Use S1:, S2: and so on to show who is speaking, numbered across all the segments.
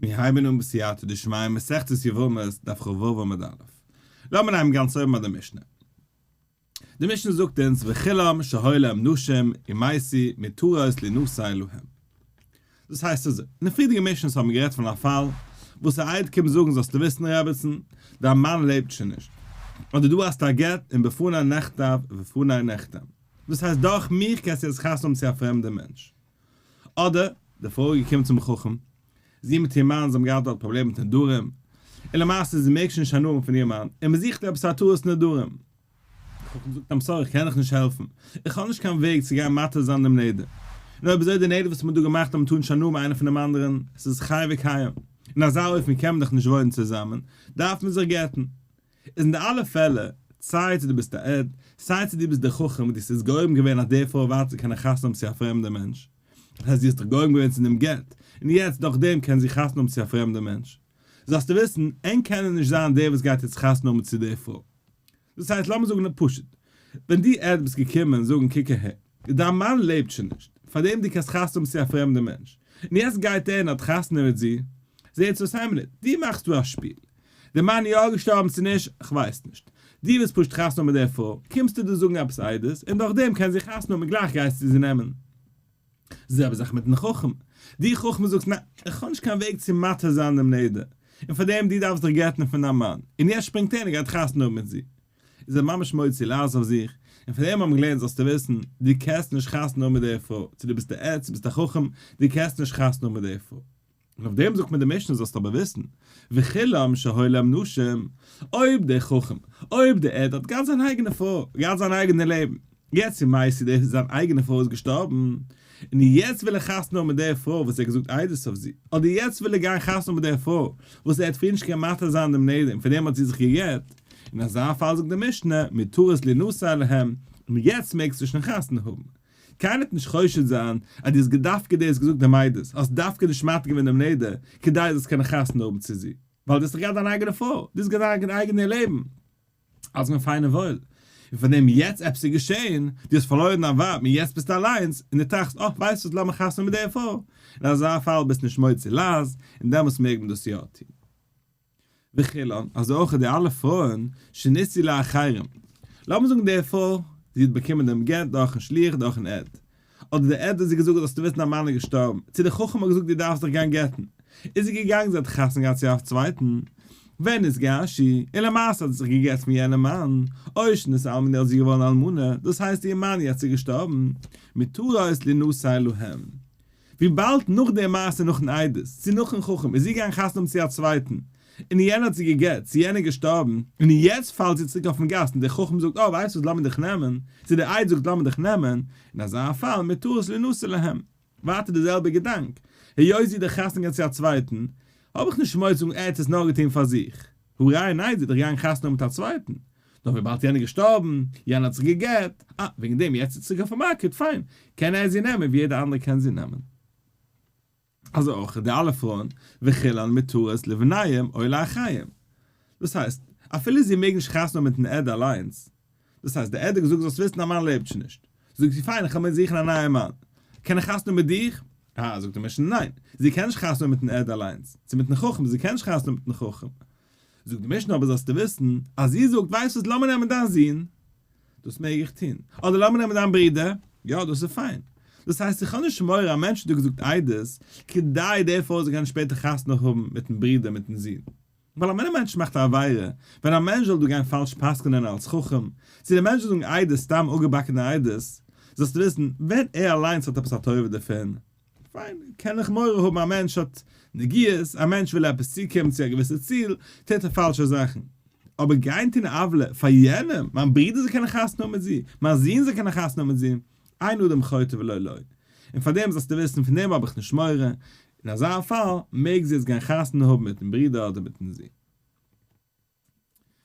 S1: מיר הייבן אן בסייעתא דשמיא מסכת יבמות דף כ"ו עמוד א'. לאמיר נעמען גאנץ אויבן ביי די משנה. די משנה זאגט אונז וכולם שהיו להם נשים ומתו מותרות לינשא להם. דאס הייסט אזוי, אין די פריערדיגע משנה'ס האבן מיר גערעדט פון א פאל וואס א עד קומט זאגן זאלסטו וויסן רעבעצן, דיין מאן לעבט שוין נישט, אדער דא האסטו א גט און בפני נכתב ובפני נחתם, דאס הייסט דורך מיך קענסטו יעצט חתונה האבן צו א פרעמדע מענטש. אדער, די פרוי איז געקומען צום חכם, זי מיט איר מאן, זיי האבן געהאט דארט פראבלעמען מיט נדרים, און למעשה זי מעג שוין נישט הנאה האבן פון איר מאן, און מען זוכט עפעס התרת נדרים. דער חכם זאגט I'm sorry איך קען דיך נישט העלפן, איך האב נישט קיין וועג צו גיין מתיר זיין דעם נדר, און אויב אזוי די נדר וואס מען האט דא געמאכט אז מען טאר נישט הנאה האבן איינער פונעם אנדערן, עס איז חי וקיים, אין אזא אופן קען מען דאך נישט וואוינען צוזאמען, דארף מען זיך גט'ן. איז אין די אלע פעלער, סיי צו דו ביסט א עד, סיי צו דו ביסט דער חכם וואס דו ס'איז גורם געווען אז די פרוי ווייטער קענען חתונה האבן צו א פרעמדע מענטש, דאס הייסט דו האסט דיך גורם געווען צו דעם גט, און יעצט דורך דעם קען זי חתונה האבן צו א פרעמדע מענטש. זאלסטו וויסן, ענק קענען נישט זיין דער וואס גייט יעצט חתונה האבן צו די פרוי. דאס הייסט לאמיר זאגן פשוט, ווען דו עד ביסט געקומען זאגן קוק אהער, דיין מאן לעבט שוין נישט, פארדעם דו קענסט חתונה האבן צו א פרעמדע מענטש, און יעצט גייט ער און האט חתונה מיט זי, זעהט אויס איין מינוט, דו מאכסט דא א שפיל, די מאן יא געשטארבן צו נישט, כ'ווייס נישט, דו ווילסט פשוט חתונה האבן מיט דער פרוי, קומסטו דא זאגן עפעס עדות, און דורך דעם קען זי חתונה האבן און גלייך גייסטו זי נעמען. זעלבע זאך מיטן חכם, דו חכם זאגסט ניין, איך האב נישט קיין וועג צו מתיר זיין דעם נדר, און פארדעם דו דארפסט דיך גט'ן פון דיין מאן, און יעצט שפרינגט ער און גייט חתונה האבן מיט זי, איז ער ממש מוציא לעז אויף זיך, און פון דעם האבן געלערנט זאלסטו וויסן, דו קענסט נישט חתונה האבן מיט דער פרוי, צו דו ביסט א עד צו ביסט א חכם, דו קענסט נישט חתונה האבן מיט דער פרוי. און אויף דעם זאגט מען די משנה זאלסטו אבער וויסן, וכולם שהיו להם נשים, אויב דער חכם, אויב דער עד האט געהאט זיין אייגענע פרוי, געהאט זיין אייגענע לעבן, יעצט איז מייסי דער זיין אייגענע פרוי איז געשטארבן, און יעצט וויל ער חתונה האבן מיט דער פרוי וואס ער האט געזאגט עדות אויף זי, אדער יעצט וויל ער גיין חתונה האבן מיט דער פרוי וואס ער האט פריער נישט געקענט מתיר זיין דעם נדר און פון דעם האט זי זיך גע'גט, אין אזא פאל זאגט די משנה, מותרות לינשא להם, און יעצט מעגסטו שוין חתונה האבן. קיינער וועט נישט חושד זיין אז דו האסט געדווקא דאס געזאגט דעם עדות, האסט דווקא נישט מתיר געווען דעם נדר כדי זאלסט קענען חתונה האבן צו זי, ווייל דו האסט דאך געהאט דיין אייגענע פרוי, דו האסט געהאט דיין אייגענע לעבן. אלס געווען פיין און וואויל, און פון דעם יעצט עפעס איז געשען, דו האסט פארלוירן דיין ווייב און יעצט ביסטו אליינס, און דו טראכסט, אה, ווייסט וואס, לאמיר חתונה מיט דער פרוי. אין אזא פאל ביסטו נישט מוציא לעז, און דעמאלטס מעג מען דאס יא טון. וכולן, אזוי אויך די אלע פרויען, שנישאו לאחרים. לאמיר זאגן די פרוי, זי האט באקומען דעם גט דורכן שליח, דורכן עד. אדער די עד האט זי געזאגט זאלסטו וויסן דיין מאן איז געשטארבן, צו די חכם האט געזאגט דו דארפסט דיך גיין גט'ן, איז זי געגאנגען זי האט חתונה געהאט צו א צווייטן, ונתגרשו, און למעשה האט זי זיך געגט פון יענעם מאן, או שנתאלמנו איז זי געווארן אלמנה, דאס הייסט איר מאן יעצט איז געשטארבן, מותרות לינשא להם. וויבאלד נאך די מעשה נאכן עדות, צו נאכן חכם, איז זי געגאנגען חתונה האבן צו א צווייטן, און יענער האט זי גע'גט, צו יענער איז געשטארבן, און יעצט פאלט זי צוריק אויפן גאס און דער חכם זאגט אה ווייסט וואס לאמיר דיך נעמען, צו דער עד זאגט לאמיר דיך נעמען, אין אזא פאל מותרות לינשא להם. ווייטער די זעלבע געדאנק, היות זי האט דאך חתונה געהאט צו א צווייטן, האב איך נישט מורא צו זאגן ער האט עס נאר געטון פאר זיך, הא ראיה ניין זי איז דאך געגאנגען חתונה האבן מיט א צווייטן, נאר וויבאלד יענער איז געשטארבן, יענער האט זיך גע'גט, אה וועגן דעם יעצט איז צוריק אויפן market, פיין, קען ער זי נעמען ווי יעדער אנדערע קען זי נעמען. אזוי אויך די אלע פרויען, וכולן מותרות לבניהם או לאחיהם. דאס הייסט, אפילו זי מעג נישט חתונה האבן מיטן עד אליינס, דאס הייסט, די עד האט געזאגט זאלסט וויסן דיין מאן לעבט שוין נישט, זאגט זי פיין איך וועל מיר זוכן א נייע מאן, קען איך חתונה האבן מיט דיך? אה, זאגט די משנה ניין, זי קען נישט חתונה האבן מיטן עד אליינס, צו מיטן חכם, זי קען נישט חתונה האבן מיטן חכם. זאגט די משנה אבער זאלסטו וויסן, אז זי זאגט ווייסט וואס לאמיר נעמען דיין זון, דאס מעג איך טון. אדער לאמיר נעמען דיין ברודער, יא דאס איז פיין. דאס הייסט איך האב נישט מורא א מענטש האט דיר געזאגט עדות, כדי די פרוי זאל קענען שפעטער חתונה האבן מיטן ברודער מיטן זון. ווייל ווען א מענטש מאכט א עבירה, ווען א מענטש זאל דא גיין פאלש פסק'נען אלס חכם, צו דער מענטש זאל זאגן עדות סתם אפגעבאקענע עדות, זאלסטו וויסן, ווען ער אליינס האט עפעס א טובה דערפון, פיין, קען איך מורא האבן א מענטש האט נגיעות, א מענטש וויל עפעס צוקומען צו א געוויסע ציל, טוט ער פאלשע זאכן. אבער גיין טון עוולה פאר יענעם, מיין ברודער זאל קענען חתונה האבן מיט זי, מיין זון זאל קענען חתונה האבן מיט זי, אין אדם חוטא ולא לו. און פאר דעם זאלסטו וויסן, פון דעם האב איך נישט מורא, אין אזא פאל מעג זי יעצט גיין חתונה האבן מיטן ברודער אדער מיטן זון.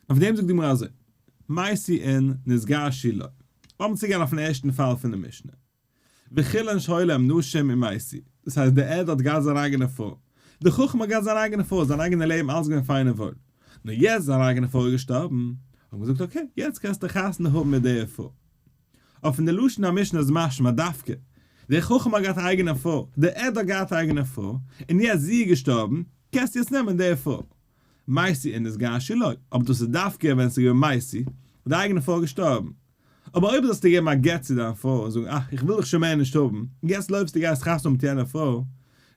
S1: אויף דעם זאגט די גמרא אזוי, מתו אין נתגרשו לא. לאמיר צוגיין אויפן ערשטן פאל פון די משנה. וכולן שהיו להם נשים ומתו, דאס הייסט די עד האט געהאט זיין אייגענע פרוי, די חכם האט געהאט זיין אייגענע פרוי, זיין אייגענע לעבן אלעס געווען פיין און וואויל, נאר יעצט זיין אייגענע פרוי איז געשטארבן, האט מען געזאגט okay יעצט קענסטו חתונה האבן מיט די פרוי. אויף פון די לשון המשנה איז משמע דווקא דער חכם האט געהאט א אייגענע פרוי, דער עד האט געהאט א אייגענע פרוי, און יעצט זי איז געשטארבן. קענסטו יעצט נעמען די פרוי. מתו און נתגרשו לא, אבער דאס איז דווקא ווען ס'איז געווען מתו, און די אייגענע פרוי איז געשטארבן. אבער אויב זאלסטו געבן א גט צו דיין פרוי און זאגן אה, איך וויל דיך שוין מער נישט האבן, און יעצט לויפסטו גייסט חתונה האבן מיט יענע פרוי,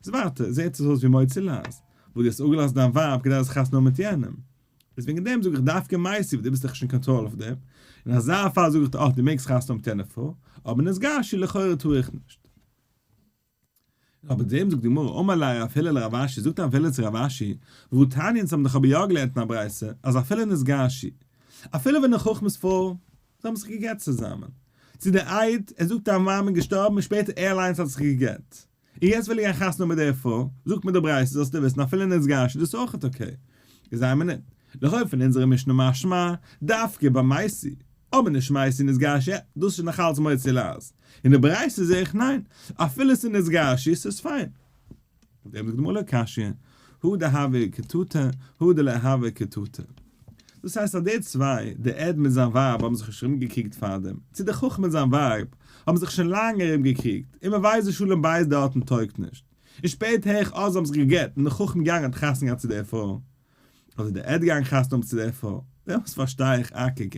S1: איז ווייטער זעט עס אויס ווי מוציא לעז, וואס דו האסט אפגעלאזט דיין ווייב כדי זאלסט חתונה האבן מיט יענעם. איז וועגן דעם זאג איך דווקא מתו, ווייל דו ביסט דאך נישט אין קאנטראל אויף דעם, אין אזא פאל זאג איך דיר אה, דו מעגסט חתונה האבן מיט יענע פרוי, אבער נתגרשו לכאורה טאר איך נישט. אבער דעם זאגט די גמרא, אמר ליה רב הלל לרב אשי, זאגט רב הלל צו רב אשי, והא תניא אונז האבן דאך אבער יא געלערנט אין א ברייתא, אז אפילו נתגרשו, אפילו ווען די חכם'ס פרוי, זיי האבן זיך גע'גט צוזאמען, צו די עד, ער זאגט דיין מאמע איז געשטארבן און שפעטער ער אליינס האט זיך גע'גט, און יעצט וויל ער גיין חתונה מיט די פרוי, זאגט מיר די ברייתא זאלסטו וויסן אפילו נתגרשו איז דאס אויכעט okay. איז איין מינוט, לכאו' פון אונזערע משנה משמע, דווקא ביי מתו, אבער נישט מתו נתגרשו, דאס איז נאכאלץ מוציא לעז. אין די ברייתא זעה איך ניין, אפילו ס'איז נתגרשו ס'איז פיין. אויף דעם זאגט די גמרא לא קשיא, הא דהוה קטטה, הא דלא הוה קטטה. דאס הייסט אז די צוויי, די עד מיט זיין ווייב האבן זיך נישט ארומגעקריגט פארדעם, צו די חכם מיט זיין ווייב האבן זיך שוין לאנג ארומגעקריגט, און מ'ווייסט די שלום בית דארטן טויגט נישט. און שפעטער הער איך אז זיי האבן זיך גע'גט און די חכם געגאנגען האט חתונה געהאט צו די פרוי. אדער די עד געגאנגען חתונה האבן צו די פרוי. דעמאלטס פארשטיי איך אקעי.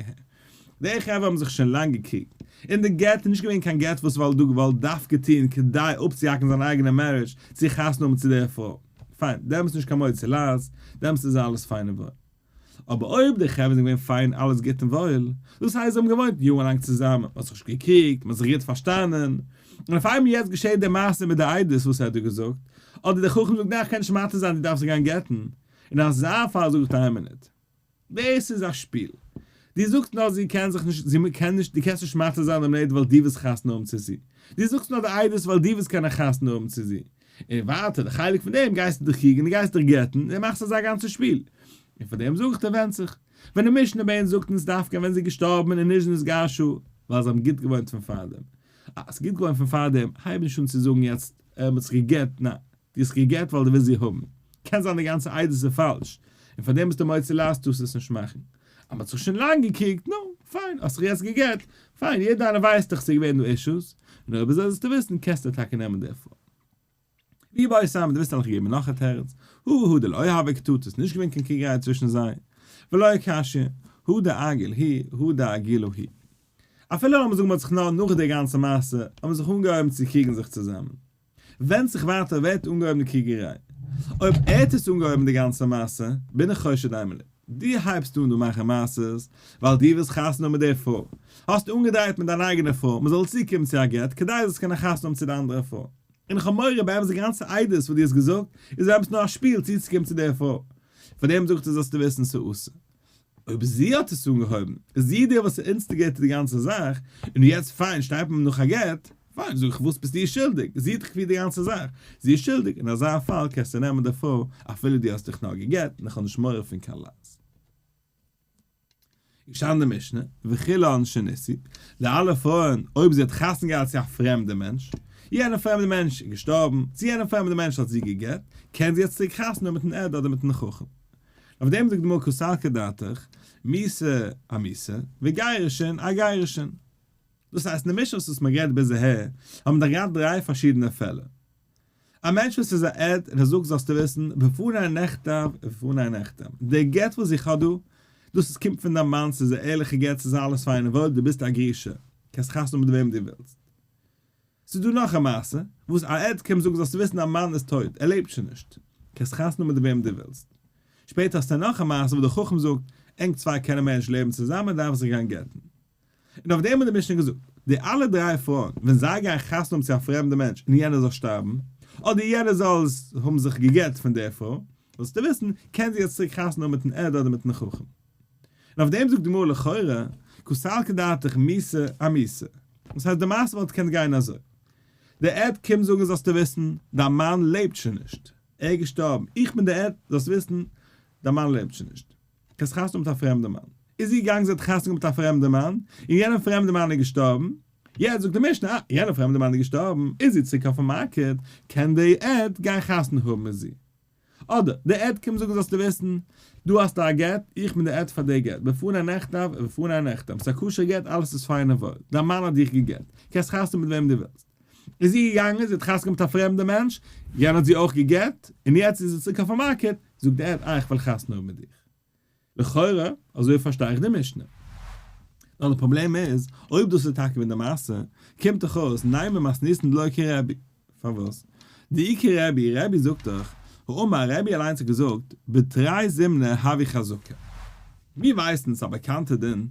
S1: די חברה האבן זיך שוין לאנג געקריגט. און די גט איז נישט געווען קיין גט וואס וואלט דא געוואלט דווקא טון כדי אפצוהאקן זיין אייגענע marriage צו חתונה האבן צו די פרוי. פיין, דעמאלטס נישט קיין מוציא לעז, דעמאלטס איז אלעס פיין און וואויל. אבער אויב די חברה זענען געווען פיין אלעס גוט און וואויל, דאס הייסט זיי האבן געוואוינט יארן לאנג צוזאמען, מען האט זיך נישט געקריגט, מען האט זיך גוט פארשטאנען, און אויף איינמאל יעצט געשעט די מעשה מיט די עדות וואס ער האט דא געזאגט, אדער דער חכם זאגט ניין איך קען נישט מתיר זיין דו דארפסט זיך גיין גט'ן, אין אזא פאל זאג איך דיר איין מינוט, דאס איז א שפיל, דו זאגסט נאר זי קען זיך נישט, זי קען נישט, דו קענסט נישט מתיר זיין דעם נדר ווייל דו ווילסט חתונה האבן צו זי, דו זאגסט נאר די עדות ווייל דו ווילסט קענען חתונה האבן צו זי, און ווייטער די חלק פון דעם גייסטו דיך קריגן און גייסט דיך גט'ן און מאכסט אזא גאנצע שפיל. און פאר דעם זאג איך דיר ווענדט זיך. ווען די משנה ביי אונז זאגט אונז דווקא ווען זי איז געשטארבן און נישט נתגרשו ווייל זיי האבן גוט געוואוינט פון פארדעם. אה, ס'איז גוט געוואוינט פון פארדעם, הייב נישט אן צו זאגן יעצט ער האט זיך גע'גט, ניין, דו האסט גע'גט ווייל דו ווילסט זי האבן. קען זיין די גאנצע עדות איז פאלש, און פאר דעם ביסטו מוציא לעז טארסט עס נישט מאכן. אז מ'האט זיך שוין לאנג געקריגט, נו, פיין, האסט זיך יעצט גע'גט, פיין, יעדער איינער ווייסט דאך ס'איז געווען דא אישוס, און אויב אזוי זאלסטו וויסן קענסטו טאקע נעמען די פרוי. ווי ביי סאם, דו ווילסט וועל איך געבן נאך א תירוץ, הא והא דלא הוה קטטה, ס'איז נישט געווען קיין קריגעריי צווישן זיי, ולא קשיא, הא דאגיל הוא, הא דאגילה היא. אפילו לאמיר זאגן מ'האט זיך נאר נאך די גאנצע מעשה, האבן זיך אנגעהויבן צו קריגן זיך צוזאמען. ווענדט זיך ווייטער ווער האט אנגעהויבן די קריגעריי. אויב ער האט עס אנגעהויבן די גאנצע מעשה, בין איך חושד איין מינוט. דו הייבסט אן דא מאכן מעשות ווייל דו ווילסט חתונה האבן מיט די פרוי. האסט אנגעדרייט מיט דיין אייגענע פרוי מ'זאל צוקומען צו א גט כדי זאלסט קענען חתונה האבן צו די אנדערע פרוי. און איך האב מורא באמת די גאנצע עדות וואס דו האסט געזאגט איז באמת נאר א שפיל צוצוקומען צו די פרוי. פאר דעם זאגט ער זאלסטו וויסן ס'אסור. אויב זי האט עס אנגעהויבן, איז זי די וואס instigated די גאנצע זאך, און יעצט פיין שטייט מען נאך א גט, פיין זאג איך וואס ביסטו שולדיג, זי האט דאך געפירט די גאנצע זאך, זי איז שולדיג, אין אזא פאל קענסטו נעמען די פרוי אפילו דו האסט דיך נאר גע'גט, און איך האב נישט מורא פון קיין לעז. געשטאנען די משנה, וכולן שנישאו, די אלע פרויען, אויב זי האט חתונה געהאט צו א פרעמדע מענטש, יענער פרעמדע מענטש איז געשטארבן, צו יענעם פרעמדע מענטש האט זי גע'גט, קען זי יעצט צוריק חתונה האבן מיטן עד אדער מיטן חכם. אויף דעם זאגט די גמרא קא סלקא דעתך, מיתה אמיתה, וגירושין אגירושין. דאס הייסט אין די משנה וואס מ'האט גערעדט ביז אהער, האבן מיר דאך געהאט דריי פארשידענע פעלער. א מענטש וואס איז א עד און ער זאגט זאלסטו וויסן, בפני נכתב ובפני נחתם, די גט וואס איך האב דא, דאס איז קומט פון דיין מאן, ס'איז א ערליכע גט, ס'איז אלעס פיין און וואויל, דו ביסט א גרושה, קענסט חתונה האבן מיט וועם דו ווילסט. ס'איז דא נאך א מעשה, וואס א עד קומט זאגן זאלסטו וויסן דיין מאן איז טויט, ער לעבט שוין נישט, קענסט חתונה האבן מיט וועם דו ווילסט. שפעטער האסטו נאך א מעשה וואס דער חכם זאגט, ענק צוויי קענען מער נישט לעבן צוזאמען דארפן זיך גיין גט'ן. און אויף דעם האט די משנה געזאגט, די אלע דריי פרויען, ווען זיי גייען חתונה האבן צו א פרעמדע מענטש און יענער זאל שטארבן, אדער יענער זאל האבן זיך גע'גט פון דער פרוי, זאלסטו וויסן, קען זי יעצט צוריק חתונה האבן מיט'ן עד אדער מיט'ן חכם. און אויף דעם זאגט די גמרא לכאורה, קא סלקא דעתך מיתה אמיתה. דאס הייסט די מעשה וואלט געקענט גיין אזוי, דער עד קומט זאגן זאלסטו וויסן, דיין מאן לעבט שוין נישט, ער איז געשטארבן, איך בין דער עד, זאלסט וויסן, דיין מאן לעבט שוין נישט. קענסט חתונה האבן מיט א פרעמדע מאן. איז זי געגאנגען זי האט חתונה געהאט מיט א פרעמדע מאן, און יענער פרעמדע מאן איז געשטארבן, יעצט זאגט די משנה, אה, יענער פרעמדע מאן איז געשטארבן, איז זי צוריק אויפן market, קען די עד גיין חתונה האבן מיט זי. אדער, די עד קומט זאגן זאלסטו וויסן, דא האסטו א גט, איך בין די עד פאר די גט, בפני נכתב ובפני נחתם, ס'איז א כשר גט, אלעס איז פיין און וואויל, דיין מאן האט דיך גע'גט, קענסט חתונה מיט וועם דו ווילסט. איז זי געגאנגען, זי האט חתונה געהאט מיט א פרעמדע מענטש, יענער האט זי אויך גע'גט, און יעצט איז זי צוריק אויפן market, זאגט די עד, אה איך וויל חתונה האבן מיט דיך. לכאורה, אזוי פארשטיי איך די משנה. נאר די פראבלעם איז, אויב דאס איז טאקע געווען די מעשה, קומט דאך אויס, נימא מתניתין דלא כרבי. פארוואס? דאי כרבי, רבי זאגט דאך, האמר, רבי אליינס האט געזאגט, בתרי זימני הויא חזקה. מיר ווייסן, ס'איז א באקאנטע דין,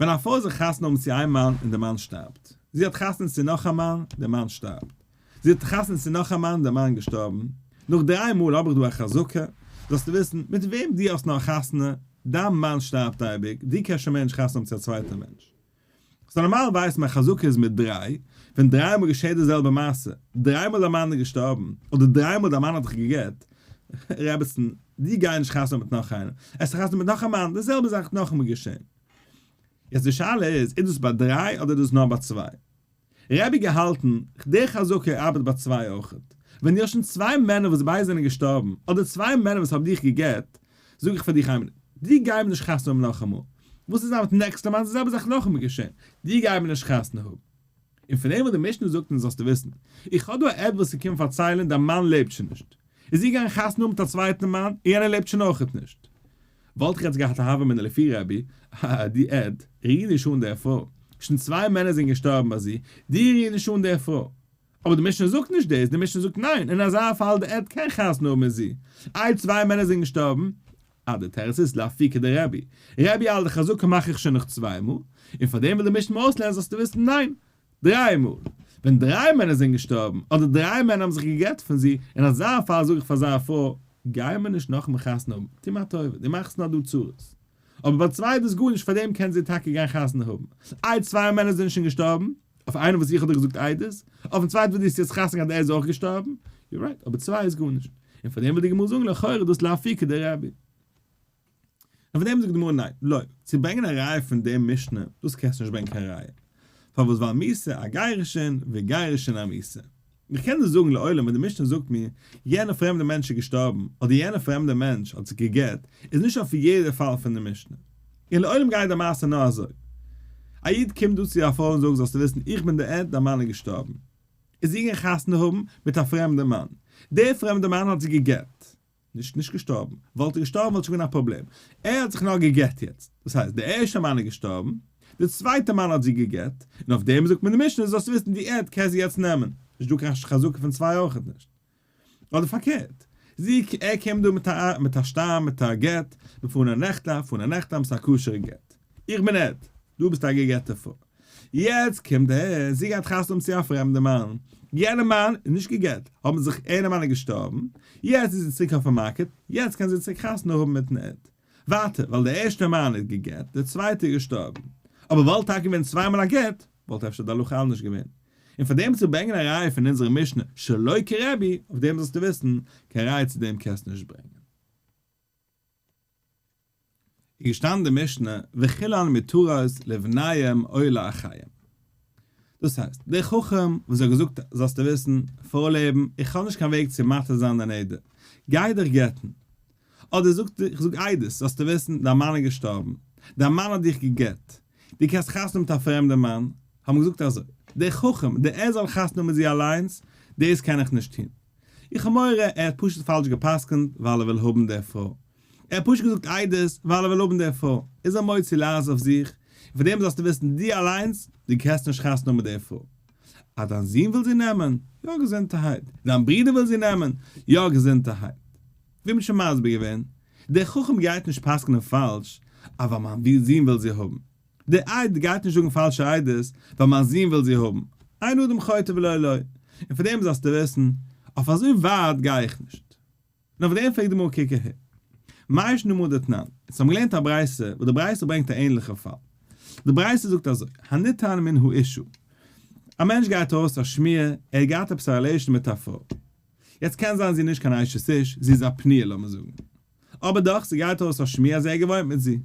S1: ווען א פרוי זאל חתונה האבן צו איין מאן און דער מאן שטארבט. זי האט חתונה צו נאך א מאן, דער מאן שטארבט. זי האט חתונה צו נאך א מאן, דער מאן געשטארבן. נאך דריי מאל האב איך דא א חזקה, זאלסטו וויסן, מיט וועם דו האסט נאר חתונה, דיין מאן שטארבט אייביג, דו קענסט שוין מער נישט חתונה האבן צו א צווייטע מענטש. so נארמאל ווייסט מען חזקה איז מיט דריי, ווען דריי מאל געשעט די זעלבע מעשה, דריי מאל דיין מאן איז געשטארבן, אדער דריי מאל דיין מאן האט דיך גע'גט, רעבעצן, דו גיי נישט חתונה מיט נאך איינעם, עס איז חתונה מיט נאך א מאן, די זעלבע זאך וועט נאכאמאל געשען. יעצט די שאלה איז, איז דאס ביי דריי אדער איז דאס נאר ביי צוויי? רבי געהאלטן, די חזקה ארבעט ביי צוויי אויכעט. ווען דו האסט שוין צוויי מענער וואס ביידע זענען געשטארבן, אדער צוויי מענער וואס האבן דיך גע'גט, זאג איך פאר דיך איין מינוט, דו גיי מיר נישט חתונה האבן נאכאמאל. וואס איז זיין מיטן נעקסטע מאן, די זעלבע זאך נאכאמאל געשען, דו גיי מיר נישט חתונה האבן. און פון דעם וואס די משנה זאגט אונז זאלסטו וויסן, איך האב דא א עד וואס איז קומען פארציילן דיין מאן לעבט שוין נישט. איז זי געגאנגען חתונה האבן מיט א צווייטן מאן, און יענער לעבט שוין אויכעט נישט. וואלט איך יעצט געהאט א הוה אמינא לפי רבי, אה, די עד, ריר נישט אן דער פרוי. שוין צוויי מענער זענען געשטארבן ביי זי, די ריר נישט אן דער פרוי. אבער די משנה זאגט נישט דאס, די משנה זאגט ניין, אין אזא פאל די עד קען חתונה האבן מיט זי. איי צוויי מענער זענען געשטארבן? אה, די תירוץ איז לאפוקי דרבי. רבי האלט די חזקה מאך איך שוין נאך צוויי מאל, און פארדעם וויל די משנה אויסלערנען זאלסטו וויסן ניין, דריי מאל, ווען דריי מענער זענען געשטארבן, אדער דריי מענער האבן זיך גע'גט פון זי, אין אזא פאל זאג איך פאר אזא פרוי, גיי מיר נישט נאכאמאל חתונה האבן, טו מיר א טובה, דו מאכסט נאר דא צרות. אבער ביי צוויי איז דאס גארנישט, פאר דעם קען זי טאקע גיין חתונה האבן. איי צוויי מענער זענען שוין געשטארבן, אויף איינעם וואס איך האב דיר געזאגט עדות, אויפן צווייטן וואס דו האסט יעצט חתונה געהאט ער איז אויך געשטארבן, you're right, אבער צוויי איז גארנישט. און פאר דעם וויל די גמרא זאגן לכאורה איז דאס לאפוקי דרבי. און פון דעם זאגט די גמרא ניין, לא, צו ברענגען א ראיה פון דעם משנה, דאס קענסטו נישט ברענגען קיין ראיה. פארוואס ווייל מיתה אגירושין וגירושין אמיתה. איך קען דיר זאגן לעולם ווען די משנה זאגט מיר יענער פרעמדער מענטש איז געשטארבן אדער יענער פרעמדער מענטש האט זיך גע'גט איז נישט אויף יעדע פאל פון די משנה. און לעולם גייט די מעשה נאר אזוי. א איד קומט דא צו א פרוי און זאגט זאלסטו וויסן איך בין די עד דיין מאן איז געשטארבן. איז זי געגאנגען חתונה האבן מיט א פרעמדע מאן. דער פרעמדע מאן האט זי גע'גט. נישט נישט געשטארבן. וואלט ער געשטארבן וואלט שוין געווען א פראבלעם. ער האט זיך נאר גע'גט יעצט. דאס הייסט, דער ערשטער מאן איז געשטארבן, דער צווייטער מאן האט זי גע'גט, און אויף דעם זאגט מען די משנה, זאלסט וויסן די עד קען זי יעצט נעמען. נישט דא קיין חזקה פון צוויי אויכעט נישט. אדער פארקערט, זי ער קומט דא מיט א מיט א שטר מיט א גט, בפני נכתב, בפני נחתם, ס'איז א כשר'ע גט. איך בין עד, דו ביסט א גע'גט'ע פרוי. יעצט קומט ער, זי גייט חתונה האבן צו א פרעמדע מאן, יענער מאן איז נישט גע'גט, האבן זיך יענער מאן איז געשטארבן, יעצט איז זי צוריק אויפן market, יעצט קען זי צוריק חתונה האבן מיטן עד. ווייטער, ווייל דער ערשטער מאן איז גע'גט, דער צווייטער איז געשטארבן. אבער וואלט טאקע געווען צוויי מאל א גט, וואלט אפשר די הלכה אנדערש געווען. און פאר דעם צו ברענגען א ראיה פון אונזערע משנה שלא כרבי, אויף דעם זאלסטו וויסן, קיין ראיה צו דעם קענסטו נישט ברענגען. איז געשטאנען די משנה וכולן מותרות לבניהם או לאחיהם. דאס הייסט, דער חכם וואס האט געזאגט זאלסטו וויסן, פרוי לעבן, איך האב נישט קיין וועג צו מתיר זיין דיין נדר, גיי דיך גט'ן. אדער זאגט איך זאג עדות, זאלסטו וויסן, דיין מאן איז געשטארבן, דיין מאן האט דיך גע'גט, דו קענסט חתונה מיט א פרעמדע מאן, האבן געזאגט אזוי, דער חכם, דער ער זאל חתונה האבן מיט זי אליינס, דאס קען איך נישט טון. איך האב מורא ער האט פשוט פאלש גע'פסק'נט ווייל ער וויל האבן די פרוי. ער האט פשוט געזאגט עדות ווייל ער וויל האבן די פרוי. איז ער מוציא לעז אויף זיך, און פאר דעם זאלסטו וויסן דו אליינס, דו קענסט נישט חתונה האבן מיט די פרוי. אז דיין זון וויל זי נעמען, יא געזונטערהייט. דיין ברודער וויל זי נעמען, יא געזונטערהייט. ווי מ'האט שוין מסביר געווען, דער חכם גייט נישט פסק'נען פאלש, אז ווייל מיין זון וויל זי האבן. דער עד גייט נישט זאגן פאלשע עדות ווייל מיין זון וויל זי האבן, אין אדם חוטא ולא לו, און פון דעם זאלסטו וויסן, אויף אזוי ווייט גיי איך נישט. און אויף דעם פרעגט די גמרא קוק אהער. מאי שנא מהא דתנן, אונז האבן געלערנט א ברייתא וואס די ברייתא ברענגט א ענליכע פאל. די ברייתא זאגט אזוי, הנטען מן האשה. א מענטש גייט ארויס א שמועה, ער האט געהאט עפעס א relation מיט א פרוי. יעצט קען זיין זי איז נישט קיין אשת איש, זי איז א פנויה לאמיר זאגן. אבער דאך, ס'גייט ארויס א שמועה אז ער האט געוואוינט מיט זי.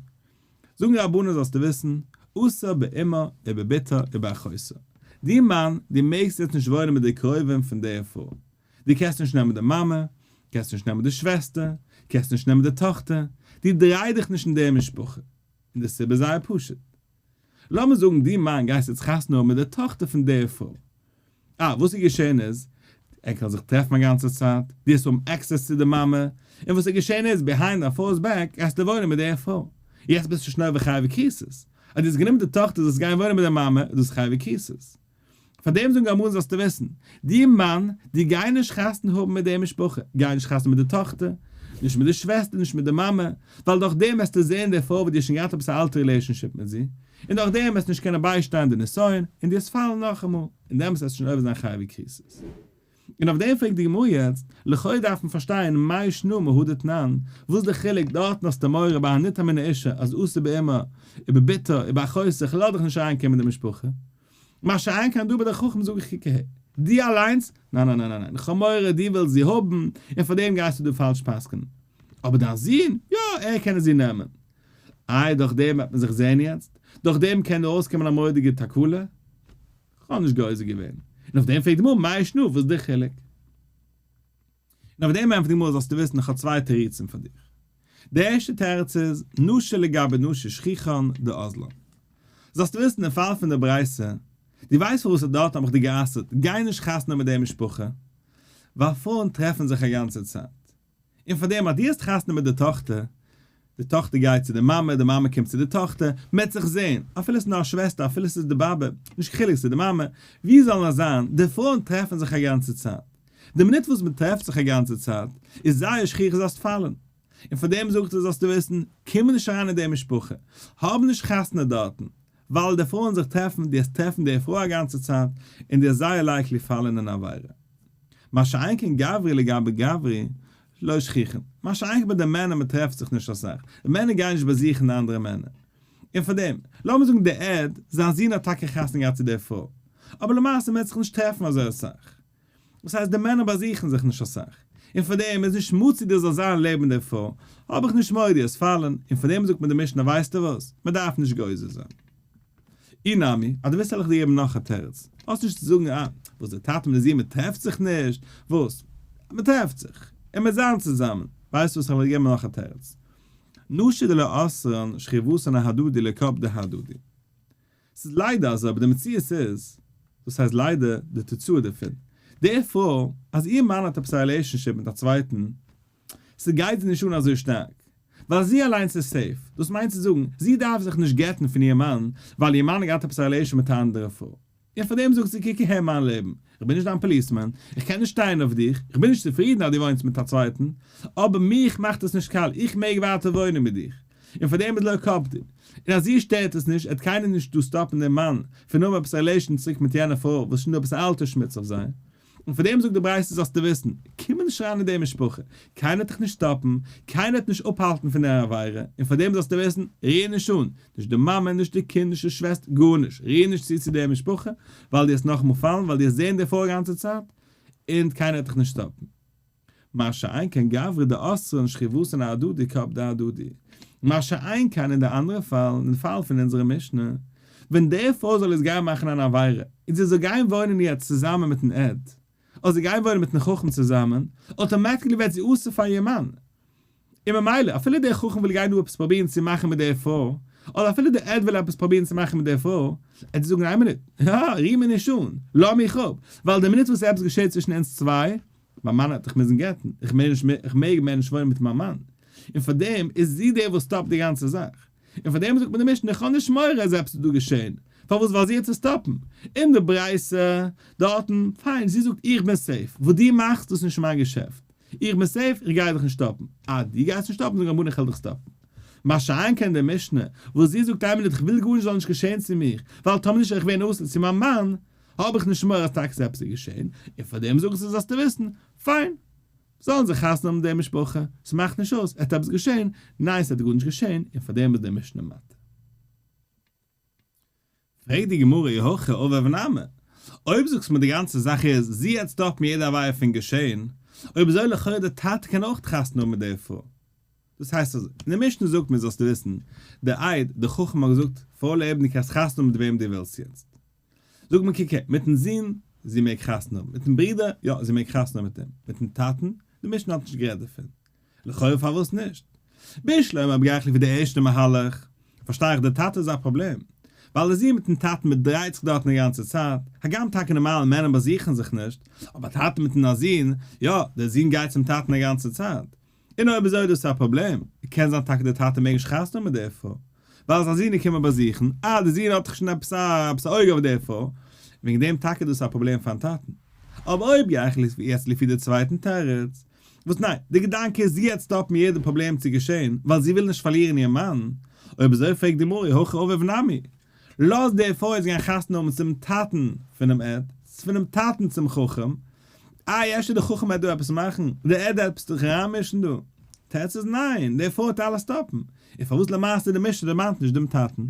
S1: זאגן רבנן זאלסטו וויסן, אסור באמה ובבתה ובאחותה. דו מאן, דו מעגסט יעצט נישט וואוינען מיט די קרובים פון דער פרוי. דו קענסט נישט נעמען די מאמע, קענסט נישט נעמען די שוועסטער, קענסט נישט נעמען די טאכטער, דו דריי דיך נישט אין דער משפחה. און די סיבה איז זייער פשוט. לאמיר זאגן דו מאן גייסט יעצט חתונה האבן מיט די טאכטער פון דער פרוי. אה, וואס איז געשען איז, ער קען זיך טרעפן א גאנצע צייט, דו וועסט האבן access צו די מאמע, און וואס איז געשען איז, behind דיין פרוי'ס back גייסטו וואוינען מיט דער פרוי. יעצט ביסטו שוין עובר חייבי כריתות. אז דו האסט גענומען די טאכטער זאלסט גיין וואוינען מיט די מאמע, איז דאס חייבי כריתות. פאר דעם זאגן גמרא זאלסטו וויסן, דו מאן, דו גיי נישט חתונה האבן מיט די משפחה, גיי נישט חתונה מיט די טאכטער, נישט מיט די שוועסטער, נישט מיט די מאמע, ווייל דורך דעם וועסטו זען די פרוי וואס דו האסט שוין געהאט עפעס א אלטע relationship מיט זי, און דורך דעם וועסטו נישט קענען ביישטיין די נסיון, און דו וועסט פאלן נאכאמאל, און דעמאלטס וועסטו שוין עובר זיין חייבי כריתות. און אויף דעם פרעגט די גמרא יעצט, לכאו' דארף מען פארשטיין מאי שנא מהא דתנן, וואס איז די חילוק דארטן האסטו מורא ביי הניטל מן האישה אז אסור באמה ובבתה ובאחותה איך לאז דיך נישט אריינקומען אין די משפחה, מה שאין כן דא ביי די חכם זאג איך קוק אהער, דו אליינס? ניין ניין ניין ניין, איך האב מורא דו ווילסט זי האבן און פאר דעם גייסטו דא פאלש פסק'נען, אבער דיין זון? יא ער קען זי נעמען. איי דורך דעם וועט מען זיך זעהן יעצט? דורך דעם קען דא אויסקומען א מורא'דיגע תקלה? כ'האב נישט גוזר געווען. און אויף דעם פרעגט די גמרא מאי שנא וואס איז די חילוק? און אויף דעם ענטפערט די גמרא זאלסטו וויסן איך האב צוויי תירוצים פאר דיך. די ערשטע תירוץ איז, נשה לגבי נשה שכיחן דאזלן. זאלסטו וויסן אין פאל פון די ברייתא, דו ווייסט פארוואס דארט האב איך דיר גע'אסר'ט גיי נישט חתונה מיט די משפחה, ווייל פרויען טרעפן זיך א גאנצע צייט. און פאר דעם אז דו האסט חתונה מיט די טאכטער, די טאכטער גייט צו די מאמע, די מאמע קומט צו די טאכטער, מען וועט זיך זען, אפילו עס איז נאר א שוועסטער, אפילו עס איז די באבע, נישט קיין חילוק, עס איז די מאמע, ווי זאל נאר זיין, די פרויען טרעפן זיך א גאנצע צייט. די מינוט וואס מען טרעפט זיך א גאנצע צייט, איז זייער שכיח זאלסט פאלן. און פאר דעם זאגט ער זאלסטו וויסן, קום נישט אריין אין די משפחה, האב נישט חתונה דארטן, ווייל די פרויען זיך טרעפן, דו וועסט טרעפן די פרוי א גאנצע צייט, און דו וועסט זייער likely פאלן אין עבירה. מה שאין כן גברי לגבי גברי לא שכיחן, מה שאין כן ביי די מענער מען טרעפט זיך נישט אסאך, די מענער גייען נישט באזוכן אנדערע מענער, און פאר דעם, לאמיר זאגן די עד, זיין זון האט טאקע חתונה געהאט צו די פרוי, אבער למעשה מען וועט זיך נישט טרעפן אזוי אסאך, דאס הייסט די מענער באזוכן זיך נישט אסאך, און פאר דעם איז נישט מצוי דיר זאל זיין לעבן די פרוי, האב איך נישט מורא דו וועסט פאלן, און פאר דעם זאגט מיר די משנה ווייסטו וואס, מען דארף נישט גוזר זיין. אי נמי, אז דו ווילסט וועל איך דיר געבן נאך א תירוץ. האסט נישט צו זאגן אה, וואס דער טאטע מיט די זון מען טרעפט זיך נישט, וואס? מען טרעפט זיך, און מיר זיין צוזאמען. ווייסט וואס איך וועל דיר געבן נאך א תירוץ. נשי דלא אסרן שכיבותן אהדדי לא קפדי אהדדי. ס'איז ליידער אזוי אבער די מציאות איז, דאס הייסט ליידער די תוצאה דערפון, די פרוי אז איר מאן האט עפעס א relationship מיט א צווייטן, ס'גייט זי נישט אן אזוי שטארק, ווייל זי אליינס איז safe, דאס מיינט צו זאגן, זי דארף זיך נישט גט'ן פון איר מאן, ווייל איר מאן האט געהאט עפעס א relation מיט א אנדערע פרוי. און פאר דעם זאגט זי, קוק אהער מיין לעבן, איך בין נישט דיין policeman, איך קען נישט שטיין אויף דיך, איך בין נישט צופרידן אז דו וואוינסט מיט א צווייטן, אבער מיך מאכט עס נישט קאליע, איך מעג ווייטער וואוינען מיט דיך. און פאר דעם איז לא קפדי. און אז זי שטערט עס נישט, עט קיינער נישט דא stop ן דעם מאן פון האבן עפעס א relation צוריק מיט יענע פרוי וואס איז שוין דא עפעס א אלטע שמוץ אויף זיי. און פאר דעם זאגט די ברייתא זאלסטו וויסן, קום נישט אריין אין די משפחה, קיינער וועט דיך נישט stop ן, קיינער וועט נישט אפהאלטן פון דער עבירה, און פאר דעם זאלסטו וויסן, ריר נישט אן, נישט די מאמע, נישט די קינד, נישט די שוועסטער, גארנישט, ריר נישט צו צו דער משפחה, ווייל דו וועסט נאכאמאל פאלן, ווייל דו וועסט זען די פרוי א גאנצע צייט, און קיינער וועט דיך נישט stop ן. מה שאין כן גברי דאסרן שכיבותן אהדדי קפדי אהדדי. מה שאין כן אין די אנדערע פאל, אין די פאל פון אונזערע משנה, ווען די פרוי זאל יעצט גיין מאכן אן עבירה, און זי זאל גיין וואוינען יעצט צוזאמען מיטן עד, אדער זי גיין וואוינען מיטן חכם צוזאמען, automatically ווערט זי אסור פאר איר מאן. און ממילא, אפילו דער חכם וויל גיין דא עפעס פרובירן צו מאכן מיט דער פרוי, אדער אפילו דער עד וויל עפעס פרובירן צו מאכן מיט דער פרוי, ער וועט זאגן איין מינוט, הא, ריר מיר נישט אן, לאז מיך אפ, ווייל די מינוט וואס עפעס געשעט צווישן אונז צוויי, מיין מאן האט דיך מוזן גט'ן, איך מעג נישט מער, איך מעג מער נישט וואוינען מיט מיין מאן. און פאר דעם איז זי דער וואס stop ט די גאנצע זאך. און פאר דעם זאגט מיר די משנה, איך האב נישט מורא אז עפעס איז דא געשען. פארוואס? ווייל זי האט צו stop ן. אין די ברייתא דארטן, פיין, זי זאגט איך בין safe, וואס דו מאכסט דאס איז נישט מיין געשעפט. איך בין safe, איך גיי דיך נישט stop ן. אה, דו גייסט נישט stop ן, זאג רבנן איך וועל דיך stop ן. מה שאין כן די משנה, וואס זי זאגט איין מינוט איך וויל גארנישט זאל נישט געשען צו מיך, ווייל טאמער נישט איך ווערן אסור צו מיין מאן, האב איך נישט מורא אז טאקע איז עפעס געשען, און פאר דעם זאג איך זאלסטו וויסן, פיין, זאלן זיי חתונה האבן די משפחה, ס'מאכט נישט אויס, עט עפעס געשען, ניין ס'עט גארנישט געשען, און פאר דעם איז די משנה מתיר. פרעגט די גמרא אי הכי אביו נמי, אויב זאגסט מיר די גאנצע זאך איז זי עט stop ן יעדע עבירה פון געשען, אויב אזוי לכאורה די טאטע קען אויך חתונה האבן מיט די פרוי. דאס הייסט אזוי, אין די משנה זאגט מען זאלסטו וויסן, די עד, די חכם האט געזאגט, פרוי לעבן דו קענסט חתונה האבן מיט וועם דו ווילסט יעצט. זאגט מען קוק הער, מיטן זון, זי מעג חתונה האבן, מיטן ברודער, יא, זי מעג חתונה האבן מיט אים, מיטן טאטן, די משנה האט נישט גערעדט דערפון. לכאורה פארוואס נישט? בשלמא אויב גיי איך לפי די ערשטע מהלך, פארשטיי איך די טאטע איז א פראבלעם. ווייל די זון מיטן טאטן מען דרייט זיך דארטן די גאנצע צייט, הגם טאקע נארמאל מענער באזוכן זיך נישט, אבער א טאטע מיטן א זון, יא, דער זון גייט צום טאטן א גאנצע צייט. און אויב אזוי איז דאס א פראבלעם, קען זיין טאקע דער טאטע מעג נישט חתונה האבן מיט דער פרוי, ווייל זיין זון איז קומען באזוכן, אה, דער זון האט דאך שוין עפעס א עפעס א אויג אויף דער פרוי, וועגן דעם טאקע איז דאס א פראבלעם פארן טאטן. אבער אויב גיי איך יעצט לפי די צווייטן תירוץ, וואס ניין, די געדאנק איז זי העט סטאפן יעדע פראבלעם צו געשען, ווייל זי וויל נישט פארלירן איר מאן, אויב אזוי פרעגט די גמרא הכי אביו נמי, לאז די פרוי יעצט גיין חתונה האבן צום טאטן פונעם עד, פונעם טאטן צום חכם, איי אפשר די חכם העט דא עפעס מאכן, די עד העט עפעס זיך אריינמישן דא, תירוץ איז ניין, די פרוי העט אלעס סטאפן, און פארוואס למעשה די משנה דערמאנט נישט דעם טאטן? און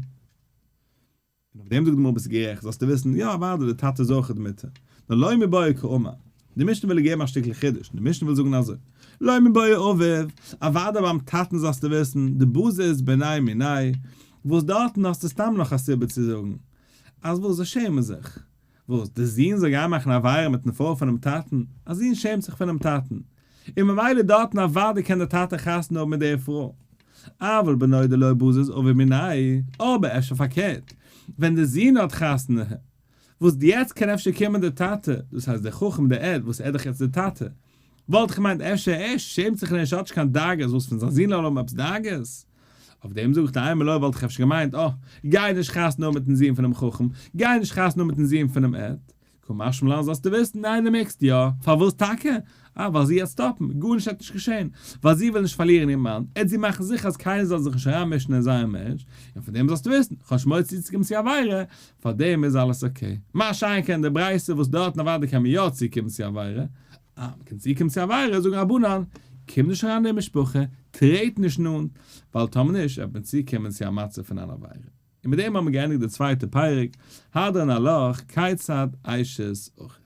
S1: אויף דעם זאגט די גמרא ביסט גערעכט, זאלסטו וויסן, יא אוודאי די טאטע איז אויכעט מותר, נאר לא מיבעיא קאמר, די משנה וויל געבן א שטיקל חידוש, די משנה וויל זאגן אזוי, לא מיבעיא אביו, אוודאי ביים טאטן זאלסטו וויסן, דבזיז בניה מיניה, וואס דארטן האסטו סתם נאך א סיבה צו זאגן, אז וואס זיי שעמען זיך, וואס, די זון זאל גיין מאכן עבירה מיטן פרוי פונעם טאטן, א זון שעמט זיך פונעם טאטן, און ממילא דארטן אוודאי קען דער טאטע חתונה האבן מיט דער פרוי. אבל בנו דלא בזיז אביו מיניה, אבער אפשר פארקערט, ווען דער זון האט חתונה, וואס יעצט קען אפשר קומען דער טאטע, דאס הייסט דער חכם דער עד, וואס ער איז דאך יעצט דער טאטע, וואלט איך געמיינט אפשר ער שעמט זיך נישט, האט נישט קיין דאגות, וואס פון זיין זון זאל האבן עפעס דאגות? אויף דעם זאג איך דיר איינמאל אויב וואלט איך אפשר געמיינט, אה, גיי נישט חתונה האבן מיטן זון פונעם חכם, גיי נישט חתונה האבן מיטן זון פונעם עד, קא משמע לן זאלסטו וויסן, ניין דו מעגסט יא, פארוואס טאקע? אה, ווייל זי העט סטאפן, גארנישט העט נישט געשען, ווייל זי וויל נישט פארלירן איר מאן, העט זי מאכן זיכער אז קיינער זאל זיך נישט אריינמישן אין זייער marriage, און פון דעם זאלסטו וויסן, כאטש מוציא צוצוקומען צו עבירה, פאר דעם איז אלעס okay. מה שאין כן די ברייתא וואס דארטן אוודאי קען מען יא צוקומען צו עבירה, אה, מ'קען צוקומען צו עבירה, זאגן רבנן, קום נישט אריין אין די משפחה, טרעט נישט נאנט, ווייל טאמער נישט וועט מען צוקומען צו א מצב פון אן עבירה. און מיט דעם האבן מיר געענדיגט די צווייטע פרק, הדרן עלך כיצד אשת אחיו.